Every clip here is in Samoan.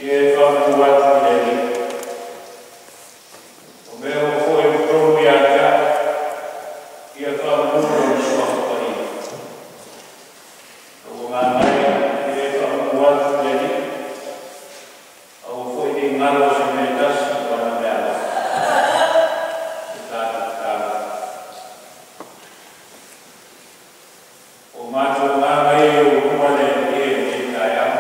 Ia e faamanu atu i le Alii, o mea uma foi ua tonu ia te a'u, ia faamanu Lona Suafa Paia. Ua manaia, ia e faamanu atu i le Alii, aua foi ne i galo se mea e tasi o ana meaalofa. Se tatou tatalo. O matou agaga e i ou luma le Alii e i lenei taeao.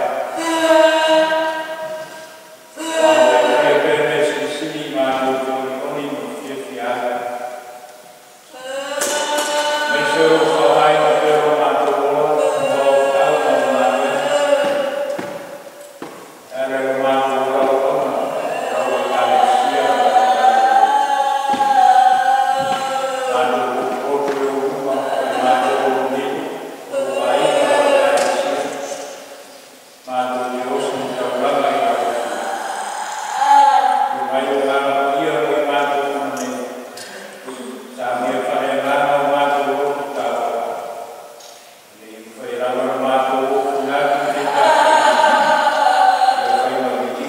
Aua ua e faia pea mea silisili i matou folioli ma fiafia ai. Aemaise o lou faaaogaina pea o lo matou ola mo au feau ma au galuega. E ala i lo matou ola auauna i lau Ekalesia ma lau Palemene. Matou potopoto i ou luma o le matou aulelei, o lou aiga ma lau Ekalesia. Matou te osi i le taulaga i lau afio. Tuu mai lou Agaga Paia mo i matou uma nei. Saunia faaleagaga o matou loto tauau. Ina ia mafai lava ona matou ofu atu i lenei taeao. Ia fai ma viiga.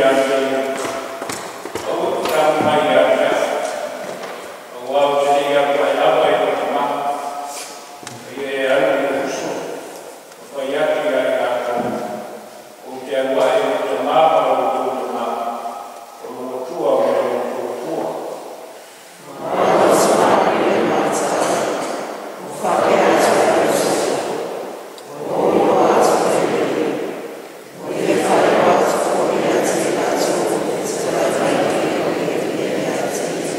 ia te ia, aua e te tago mai ia te au, auā ou te le i alu ae lava i lou Tamā, a ia e alu i ou uso, ma fai atu ia i latou, Ou te alu ae i lou Tamā ma lo outou Tamā, o lou Atua ma lo outou Atua. Ma le faapea atu ai Iosefa, “Ua ou iloa atu nei le Alii, ua ia faailoa atu foi ia te i latou e te tulai mai nei o le Alii ia te ia.”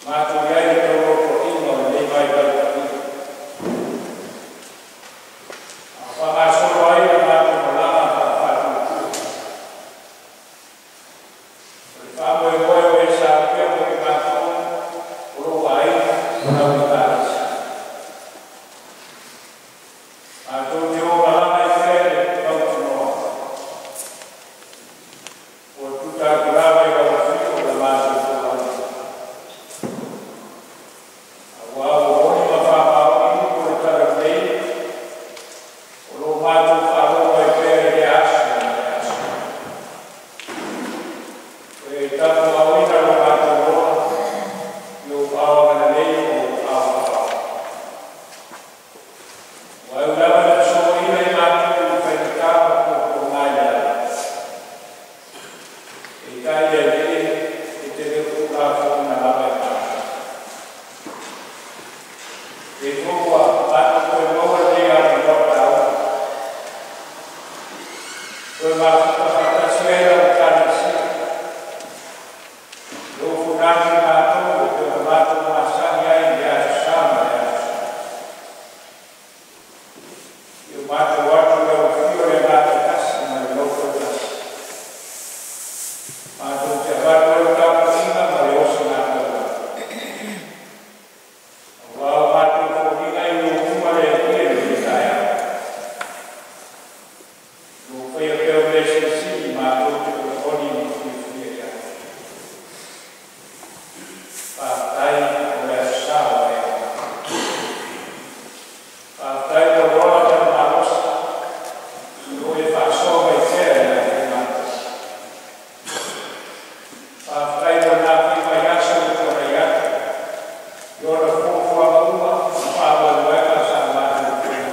Matou i ai le tauofoina o lenei vaitau paia, a o faagasolo ai le matou malaga faa-Faatuatua. O le faamoemoe o e sa pea mo i matou, o lou aiga ma lau Ekalesia. Matou te o malaga ai pea i le mautinoa, ua tuta atu lava i lau afio le matou folauga. Aua ua moni ma faamaoni upu o le Talalelei, o lo o matou faalogo ai pea i lea aso ma lea aso. Ua e tapuaaoina lo matou ola i ou aao agalelei ma ou aao faaola. Ua eu lava i le fesoaina i matou i faigata ma puapuaga i le ala. Peitai le Alii e te le o tuulafoaiina lava i matou. E foi ua matou toe maua lenei avanoa taua, toe mafuta faatasi ai lau Ekalesia, lou fonatu i matou e pei ona matou masani ai i le aso Sa ma le aso Sa. I o matou atu i lau afio le agaga tasi ma le loto e tasi. Matou te avatu ai le tapuaiga ma le osigataua. Aua o matou foliga i ou luma le Alii i lenei taeao. Lou faia pea o mea silisili matou te olioli ma fiafia i ai. Faafetai mo le aso Sa ua e aumaia. Faafetai mo le ola ma le malosi, o lo o e faasoa mai pea i le afai matou. Faafetai mo le nafai mai aso ua tuanai atu, i ona fuafuaga uma ma faamoemoega sa matou faia.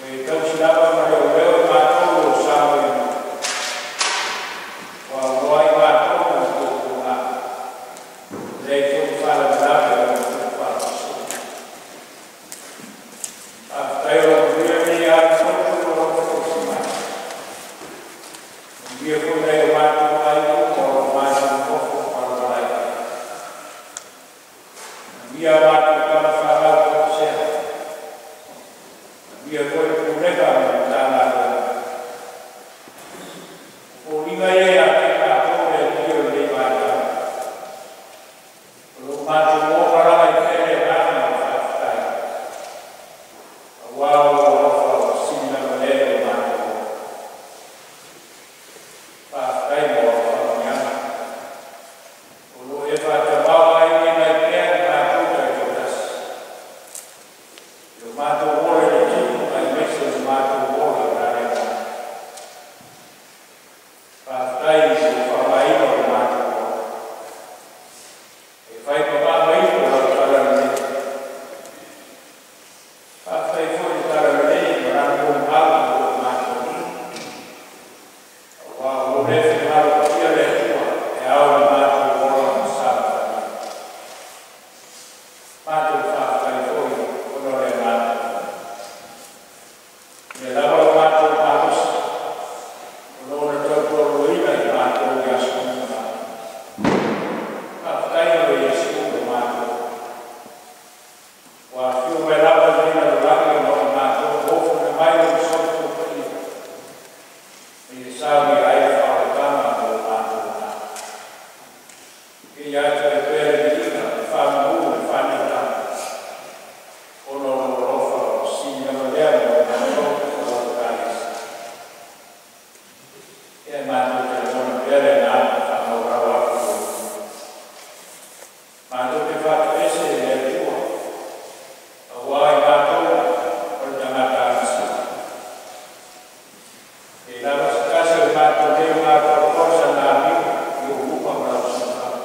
Ua e tausi lava ma leoleo i matou o sa mai luma. Ua aunoa ai matou ma le puapuaga. E leai foi ni faalavelave o le tupu faafuasei. Faafetai o lau manuia lenei alu lotu o lau fosi mai. Manuia foi nai o matou aiga uma o lo o matou nofo ma malamalai. Manuia a matou tama fanau toesea. Manuia foi le pulega ma le Matagaluega. O foliga ia ia te matou le Alii o lenei vaitau. O lo o matou o malaga ai pea le agaga o le faafetai. Aua o lou alofa ua sili lava lea i lo matou ola. Faafetai mo au faamanuiaga. O lo o e faatamao ai mai pea i matou taitoatasi. I o matou ola i le tino aemaise o le matou ola o le agaga. Faafetai i lou faaaogaina o le matou ola. E fai mamama ifo lau talalelei. Faafetai foi i le talalelei ma lana molimau mo i matou. Aua o lo lea finagalo paia le Atua e ao i le matou ola ma saofai. Matou faafetai foi ona o le agaga. Ia lava lo matou malosi, o lo na tautualuaina i matou i aso uma. Faafetai o le Iesu lo matou. Ua afio mai lava i lenei lalolagi ona o i matou ofuna mai lou soifua paia. Ma ia saunia ai le faaolataga mo o matou agaga. Ia atu ai pea le viiga, le faamanu, le faaneetaga. Ona o lou alofa ua sili lava lea mo i matou o lau Ekalesia. Ia matou te lagona pea le agaga faamaualalo atu i lou luma. Matou te faatoese i le Atua, aua i matou o le tagata agasala. E lava se tasi o i matou nei o gatoatoa sana amio i ou luma ma lau silafaga.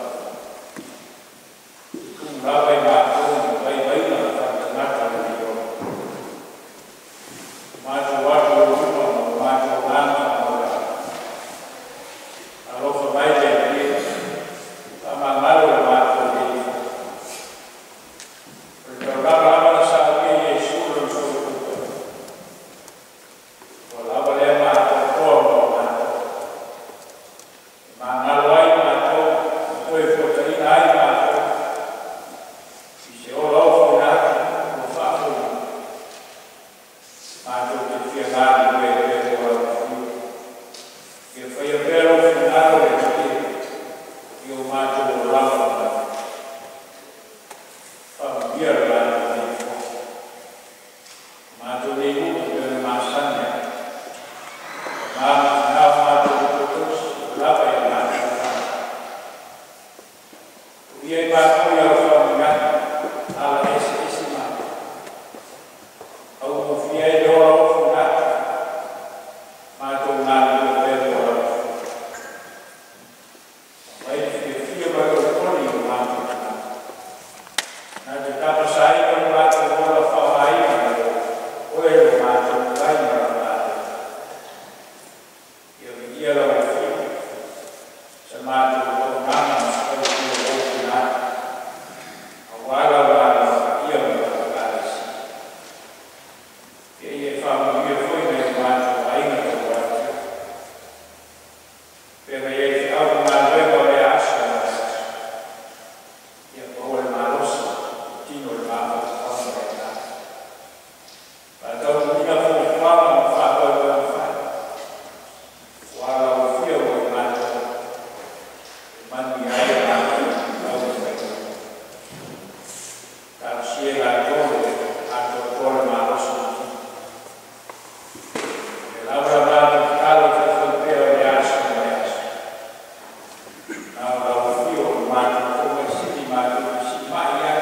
Na o lau afio o le matou Fomai Sili matou te siimai ai,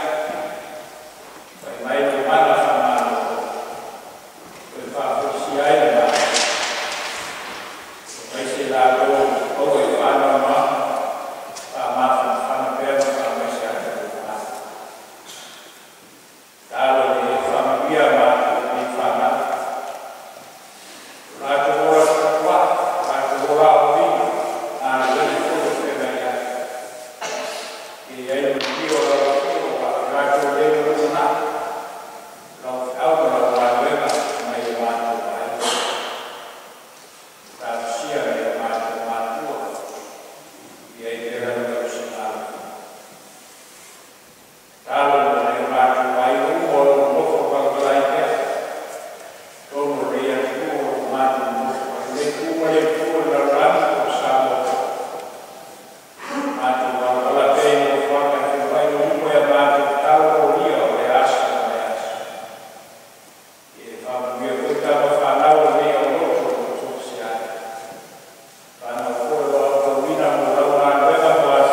fai mai lau mala faamalolo, toe faafoisia ai le malosi. Aemaise i latou o maua i faanoanoaga, faamafanafana pea ma faamaise atu le Atua. Tatalo ina ia faamanuia a matou nei fanau, lo latou ola tapuai, lo latou ola aoaoina, galuega foi o feagai ai. Ia i ai le manuia o lau afio aua lo latou leo i le lumanai, o lau feau ma lau galuega nai o matou aiga. Talosia nai o matou matua, ia i ai pea lau tausiga alofa. Tatalo mo nai o matou aiga uma o lo o nonofo palapala ai pea i totonu o lenei atunuu o lo o matou nonofo ai, i lea itu ma lea itu o le lalolagi po o Samoa foi. Matou palapala pea i nofoaga e feoai uma i a matou tatalo molia o lea aso ma lea aso. Ia faamanuia foi tama fanau a lenei aulotu o lo o tofusia ai. Fanau foi o lo o aotauina mo lau galuega mo.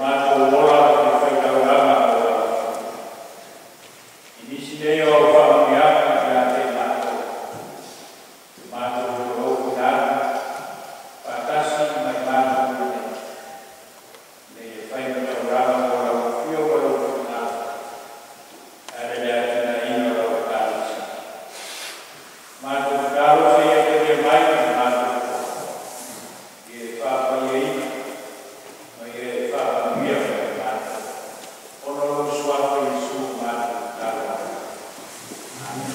Matou ola ma le faitaulaga mo lau Afio. I nisi nei o au faamanuiaga ia te i matou, matou o lou finagalo, faatasi ma i matou nei, ina ia fai ma taulaga mo lau Afio ma lou finagalo, e ala i le atinaeina o lau Ekalesia. Matou tatalo se ia talia mai le matou ia e faapaiaina ma ia e faamanuia mai i matou. Ona o lou suafa Iesu matou tatalo ai. Amen.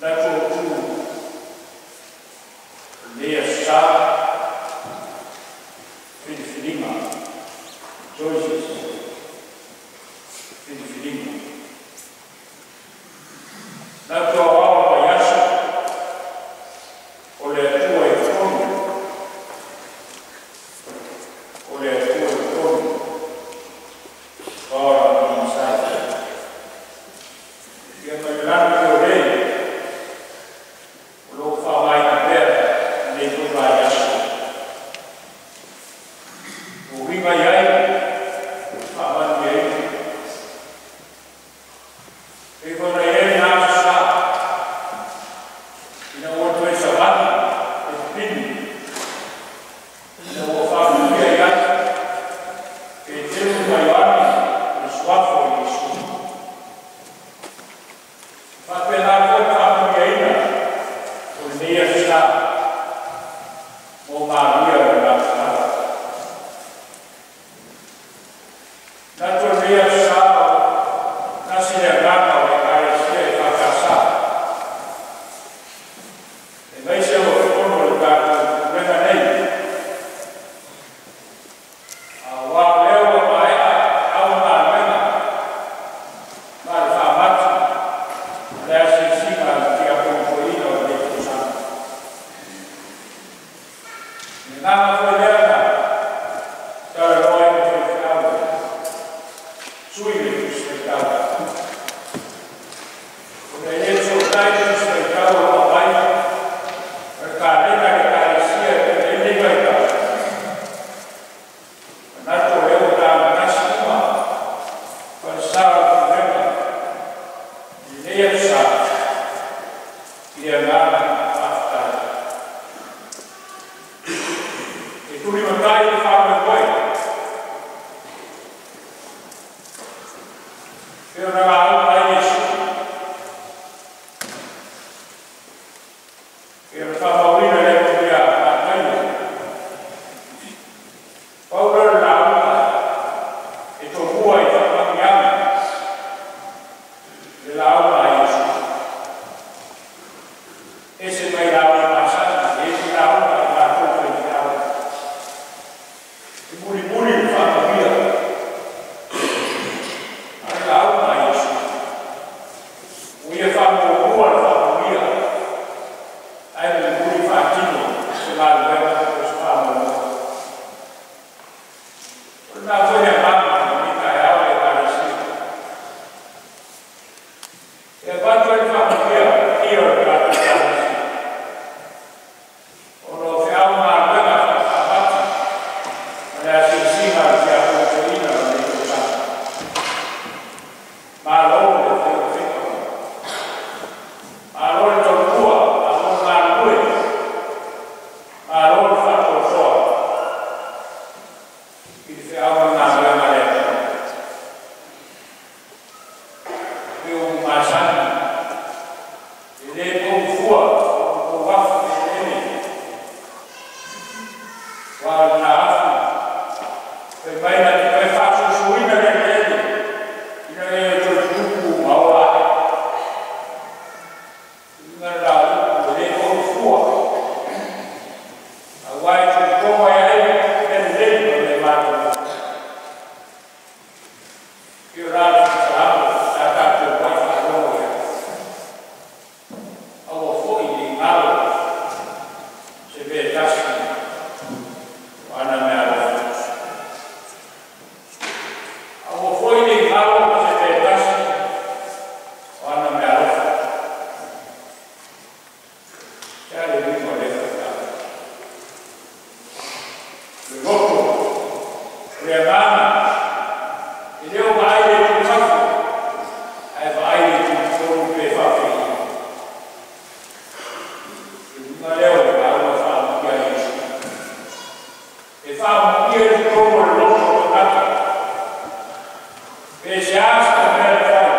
Manatu o lenei aso Sa, filifiliga, choices, filifiliga. Manatu aoao o le vaiaso, o le Atua e tonu, o le Atua e tonu, God on the inside. Ia ma le lagi o lei, o lo o faaaogaina pea lenei foi vaiaso. Ua uiga i ai faamanuiaina. E pei foi ona i ai lena Aso Sa, ina ua toe savali le pipini, ina ua faamanuia i ai Peteru ma Ioane i le suafa o Iesu. E faapena foi le faamanuiaina o lenei Aso Sa mo manuia o le lalolagi. Manatu o lenei Aso Sa o tasi le agaga o le Ekalesia EFKS, aemaise o totonu o le tatou pulega nei, aua o lea ua maea au galuega ma le faamati ma le asiasiga a le Tiakono Toeaina o lenei tausaga. O le agaga foi lea na talanoa ai ma faifeau, sui le Tusi Faitau. Ona e le fesootai le Tusi Faitau o lo o aumai ma le kalena a le Ekalesia e pei ona i ai lenei vaitau, manatu o lea ua tagatasi uma falesa o le pulega i lenei Aso Sa i le agaga faafetai. E tulimatai le faamoemoe pei ona lauga ai Iesu, pei ona faamauina i le Atua ia Mataio. Pau lea o le lauga e tomua i faamanuiaga, le lauga a Iesu. Ese mai lauga masani, e ese lauga a matou faifeau. E mulimuli le faamanuia a le lauga a Iesu. Ua ia faamuamua le faamanuia, ae mulimuli faatino se galuega po o se faamoemoe. O lena foi le agaga i lenei taeao le Ekalesia. E avatu ai le faamanuia i le paia o le tatou Ekalesia, ona o feau ma galuega faafaamati ma le asiasiga a le Tiakono Toeaina o lenei tausaga. Malo le fai o le faiva, malo le tautua, malo le galulue, malo le faatoatoa i le feau ma le galuega a le Atua. E pei ua masani, e le pou fua o pou afu elele, aua o lena afu fai mai na te toe faasuisuina le eleele ina ia toe tutupu ma ola ae. Uiga le laupu e le pou fua, aua e tulitoga ai ai mea lelei ma mea matamata. Pei o la le faasalama sa tatou mai faalogo ai. Aua foi ne i galo se mea e tasi o ana meaalofa. Aua foi ne i galo se mea e tasi o ana meaalofa. Se a le uiga o lea faitau? Le loto, o le agaga, e le o vaai i le itu i fafo, ae vaai i le itu i totonu pe faapei. Le uiga lea o le lauga e faaamuia a Iesu. E faaamuia i totonu o le loto o le tagata, pe seā se mea na fai.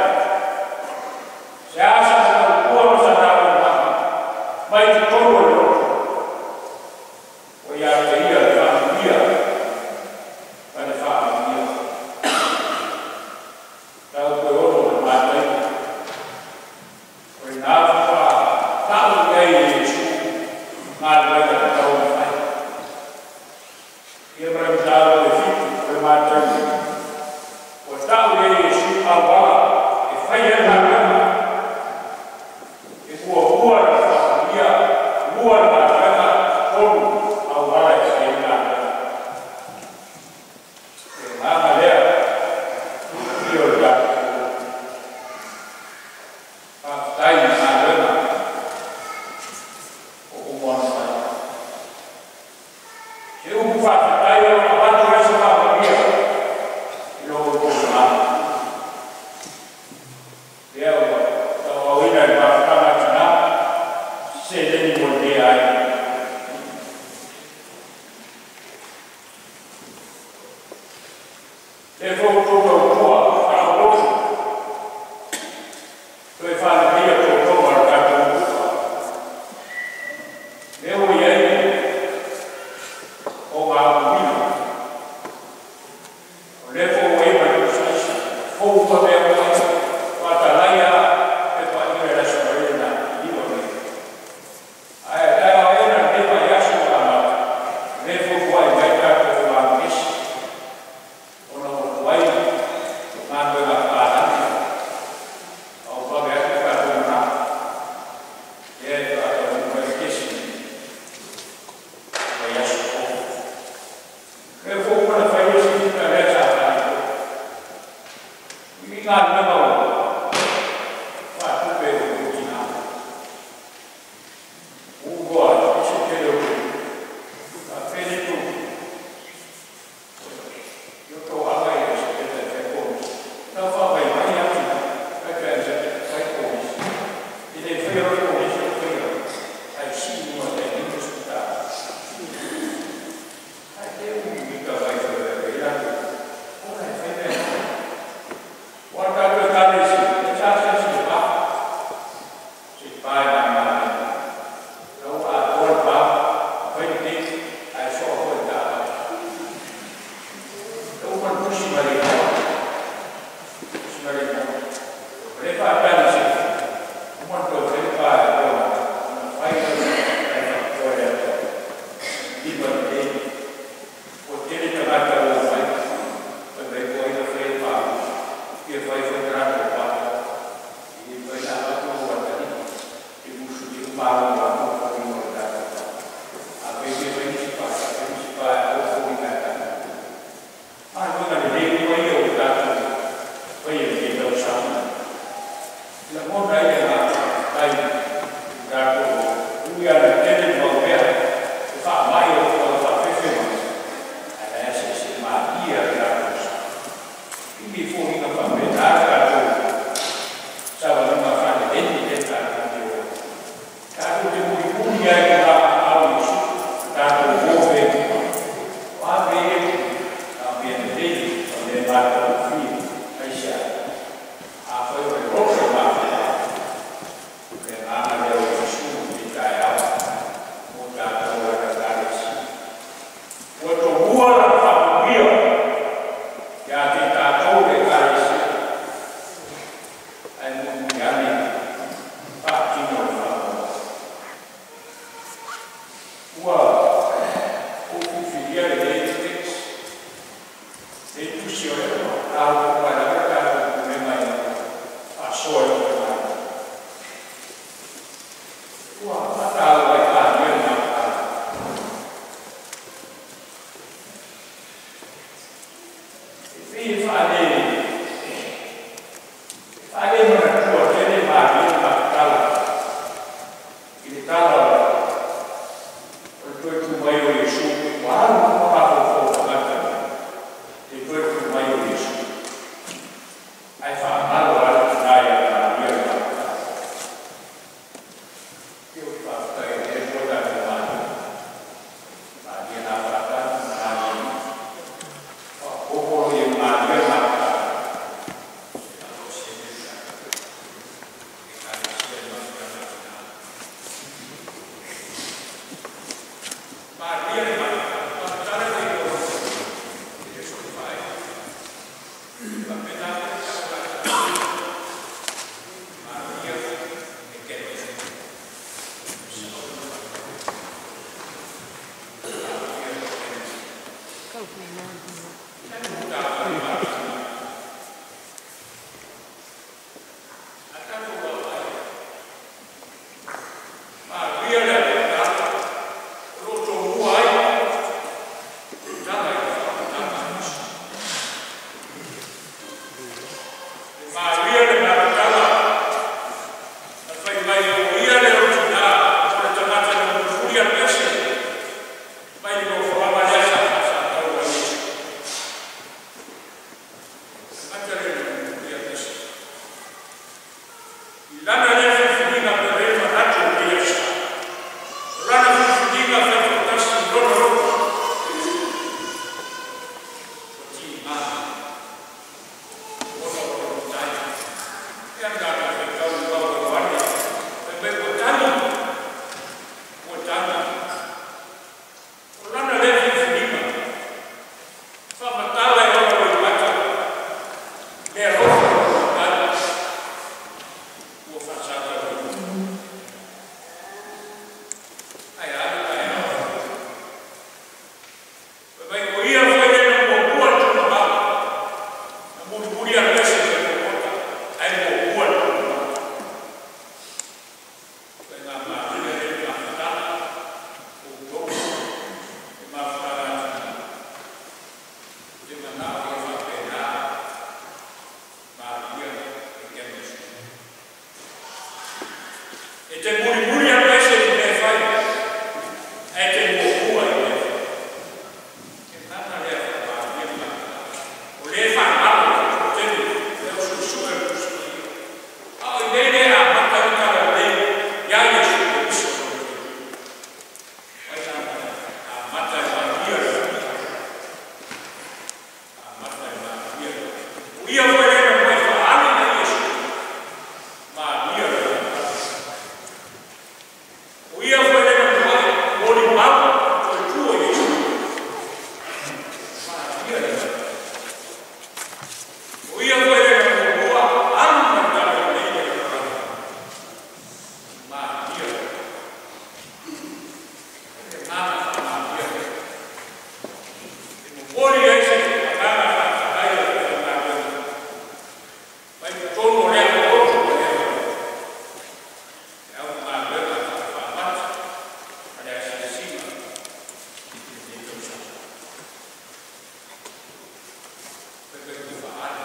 Faafetai i galuega o uma ona fai. Se upu faafetai o lo o avatu ai se faamanuia i lo outou mamalu. Lea ua tauaaoina i le mafutaga a tina seleni mo lenei aiga. Lea foi ua outou tautua faaaulotu toe faaleleia totonu o le tatou nuu. Lea ua i ai ogaumu, o lea foi ua i ai ma le pusaisa fou uma mea uma ia. Faatalaia pepa i le aso Faraile na 5 nei. Ae taeao ea na lenei vaiaso ua amata, lea fuafua'i mai tatou ogaumu ona ua tuai galuega papalagi a ua vave atu tatou manao. Lea e faataunuu ai le kesi vaiaso fou. Lea foi ua na fai isi fita lea sa faaletonu. I galuega ua faatupe e outou tinā. Ua ese tele o faapea tou i o tou aga ia se peta e fai komisi. Tau faavaivai atu fai pe fai komisi. E le faia loa komisi o faia ai sii uma tai $50. Ai le umi mita vai fai vai latou. Ona e fai mea. Ua tatou Ekalesia, e sa sa se pa. Se pa e na male. Lau atoa le pa, fai le keki, ae soa foi ta. Lau man tusi mai le igoa. Tusi mai le igoa. O le faatali se, uma na toe fai le pa e ona fai le ai faapitoa le atu. Lima lelei. Ua tele tagata ua fai. Fai mai ko ai na fai le pa. Fia fai foi tagata pa. I fai na avatu o atali. I musu i malo ma mo fa i mo tatou pa. A pe fia fai nisi pa, fai nisi pa e au fo i ngā tata. Galuega lelei uma ia ua tatou faia i lenei tausaga. Lagona ai le agaga faafetai i tatou ui lava ina tele le mau mea e faamai o lo o faafefe mai, ae la e asiasi malie lava le tatou sa. I foliga faapena le tatou savaliga faalelei lea tatou te o ai. Tatou te E te mulimuli alu ese i mea e fai, ae te muamua i mea e fai. E agaga lea faamaonia ma o lea e faagalo le toatele e au suesue o le Tusi Paia. A o i inei lea e amata ai le talalelei ia Iesu Keriso ma lona Tuiga. O ai na amata e manuia le amata e manuia le O ia foi lea na muai faaali na Iesu manuia le O ia foi lea na muai molimau toe tua Iesu manuia le O ia foi lea na muamua alu ma le talalelei le manuia le agaga faamaonia le e momoli ai se agaga faafetai o le aufaigaluega mai totonu o lea lotu o lea e au galuega faafaamata ma le asiasiga i lenei tausaga. Fai faaali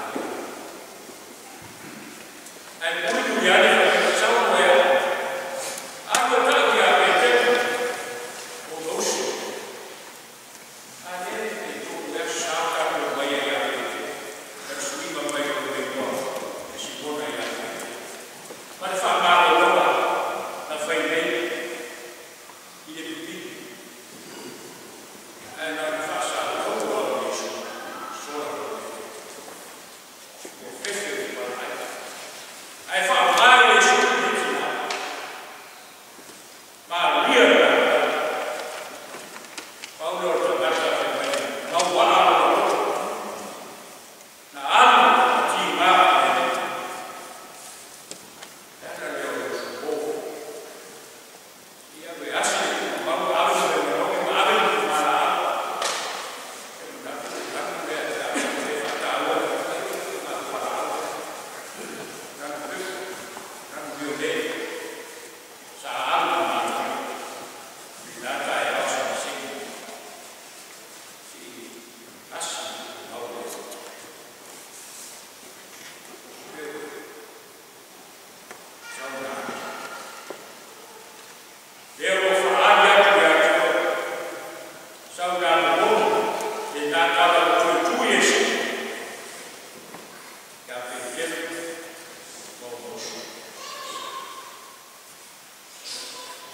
ae mulimuli ane fai sau moea alu e tau ia Peteru o Mose a le Peteru lea sa tatou mai ai ia Peteru ma le suiga mai o le igoa e Simona ia Peteru ma le faamalologa na fai nei i le pipii ae na o le faasalalauga o Iesu sola ua fefe o valaai ae faaaoga Iesu i tina malia le Paulo o le tagata fai mai mauaa lona loto na alu tiga le le ala lea o le usupo ia e asi le mau ave le manogi ma ave le malaau e manatu le lanu lea e le faataua le valaau lanu pepu lanu viole sa alu malo i la taeao silisili si asi mau le sauna lea ua faaali atu ia te oe sauna momoli le natala o toe tu Iesu ia Peteru ma o Mose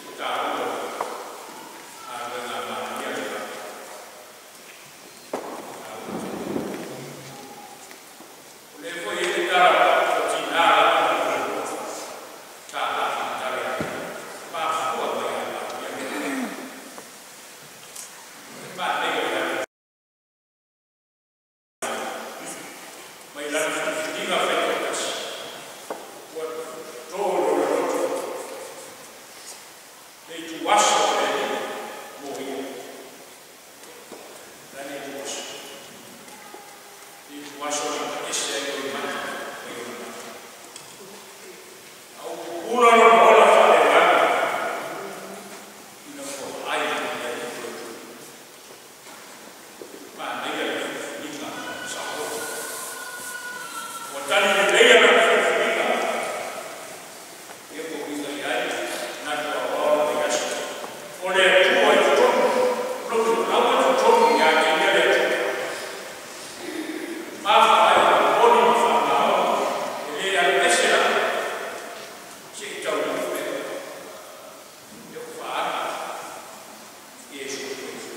i taua galuega manuia le O lea foi e le tala o tina lava sa lafi tala mafua mai a manuia e manaia o tatou mai lana filifiliga faitoatasi ua to lona loto le ituaso o le Alii mo ia lana ituaso le ituaso na ese ai o mata mai ona mata au pupula lona ola faaleagaga ina ua vaai i le Alii toe tu manaia le filifiliga sa'o ua tali lelei lana filifiliga ia ua uiga i ai natu aoao mai aso o le Atua i totonu lou aua totonu ia te ia le Atua mafa ai o momoli ma faamaoni e le alu ese lava se i taunuu pea ia ua faaali Iesu Keriso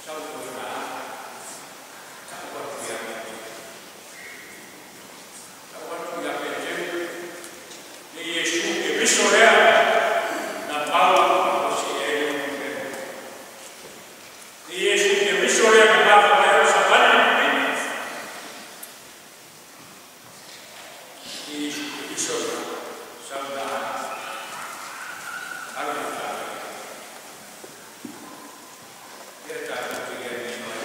sau ona tau atu ia Peteru tau atu ia Peteru le Iesu Keriso lea na mau o se ai le numera le Iesu Keriso lea na mafa mai o savali le pipii le Iesu Keriso na sau na alu le faale ia tatou te ia nei mai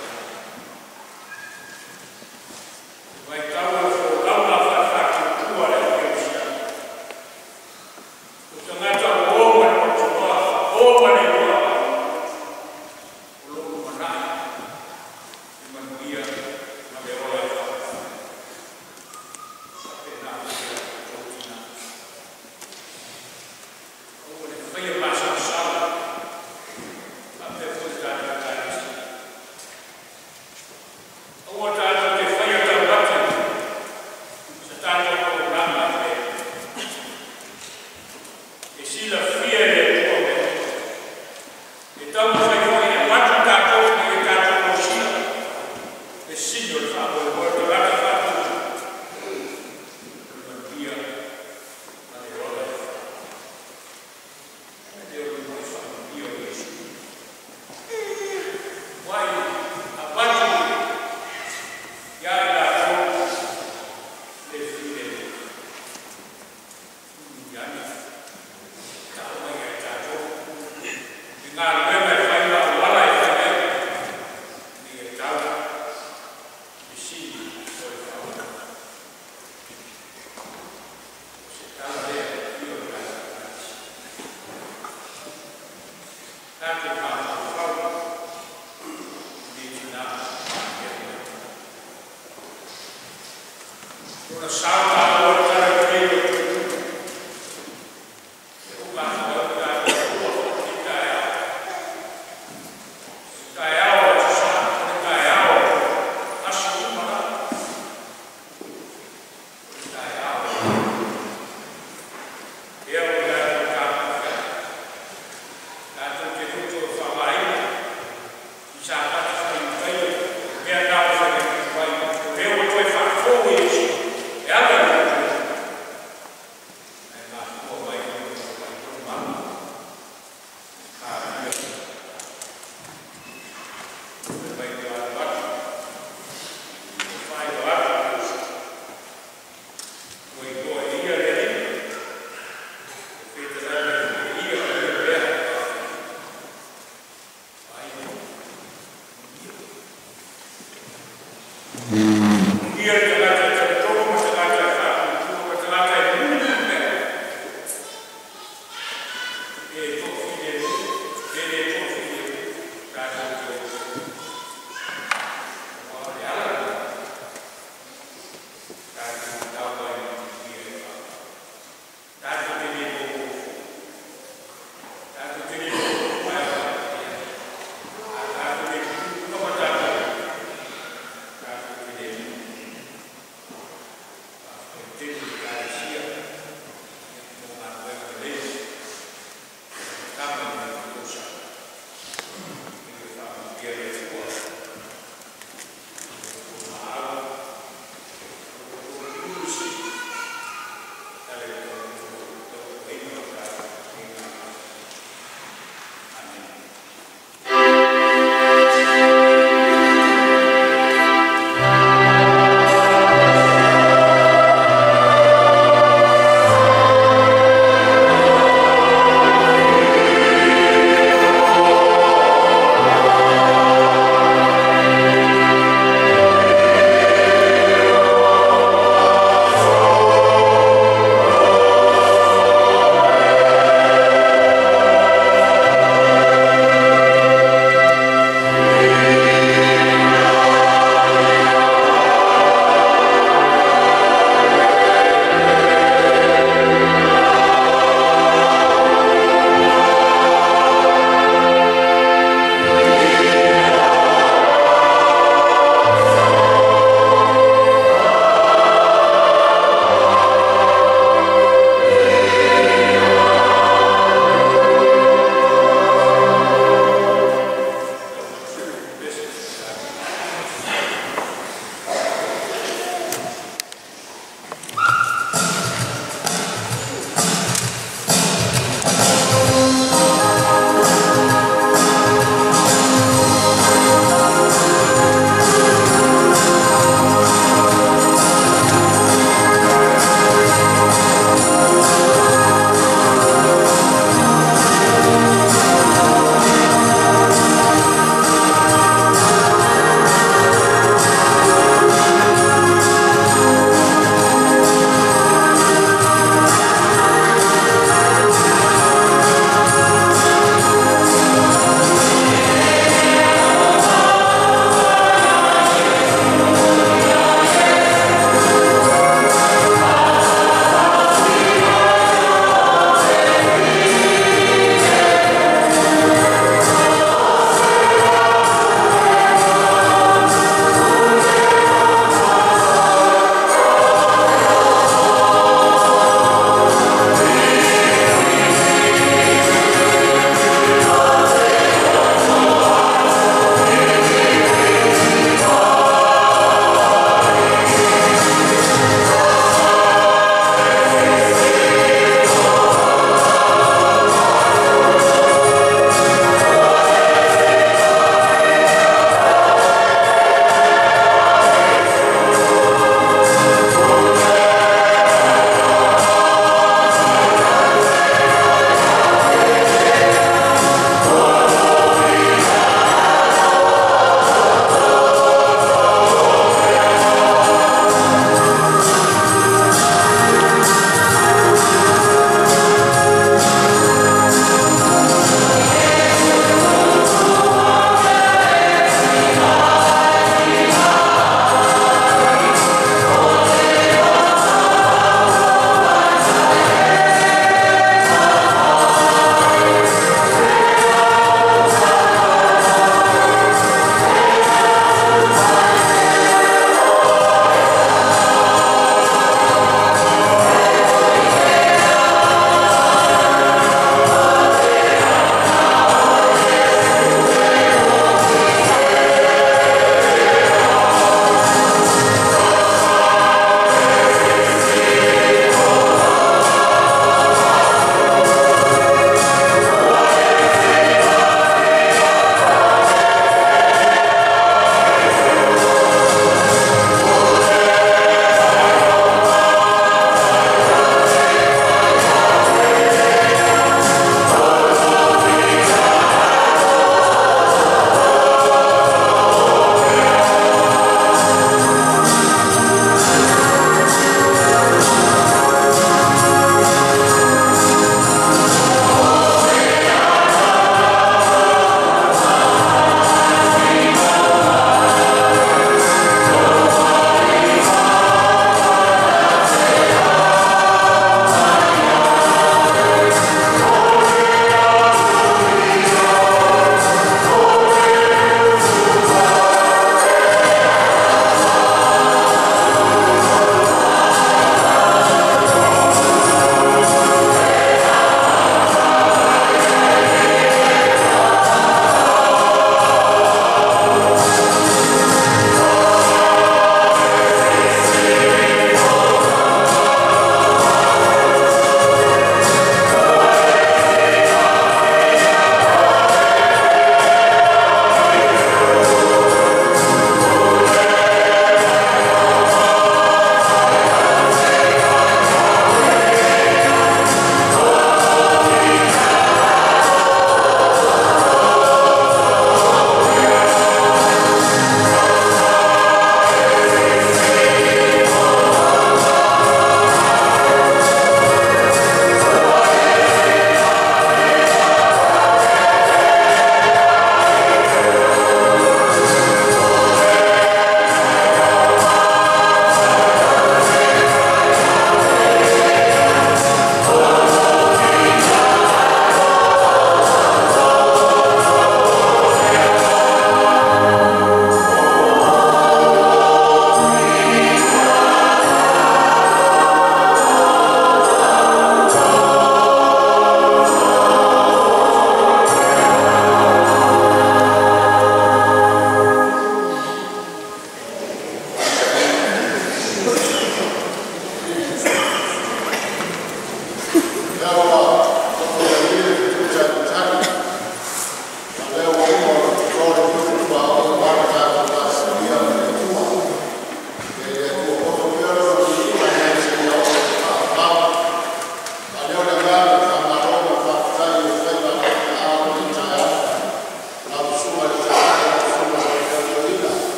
vaitau o le folauga faafatuatua le au kerisiano o tagata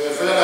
Grazie.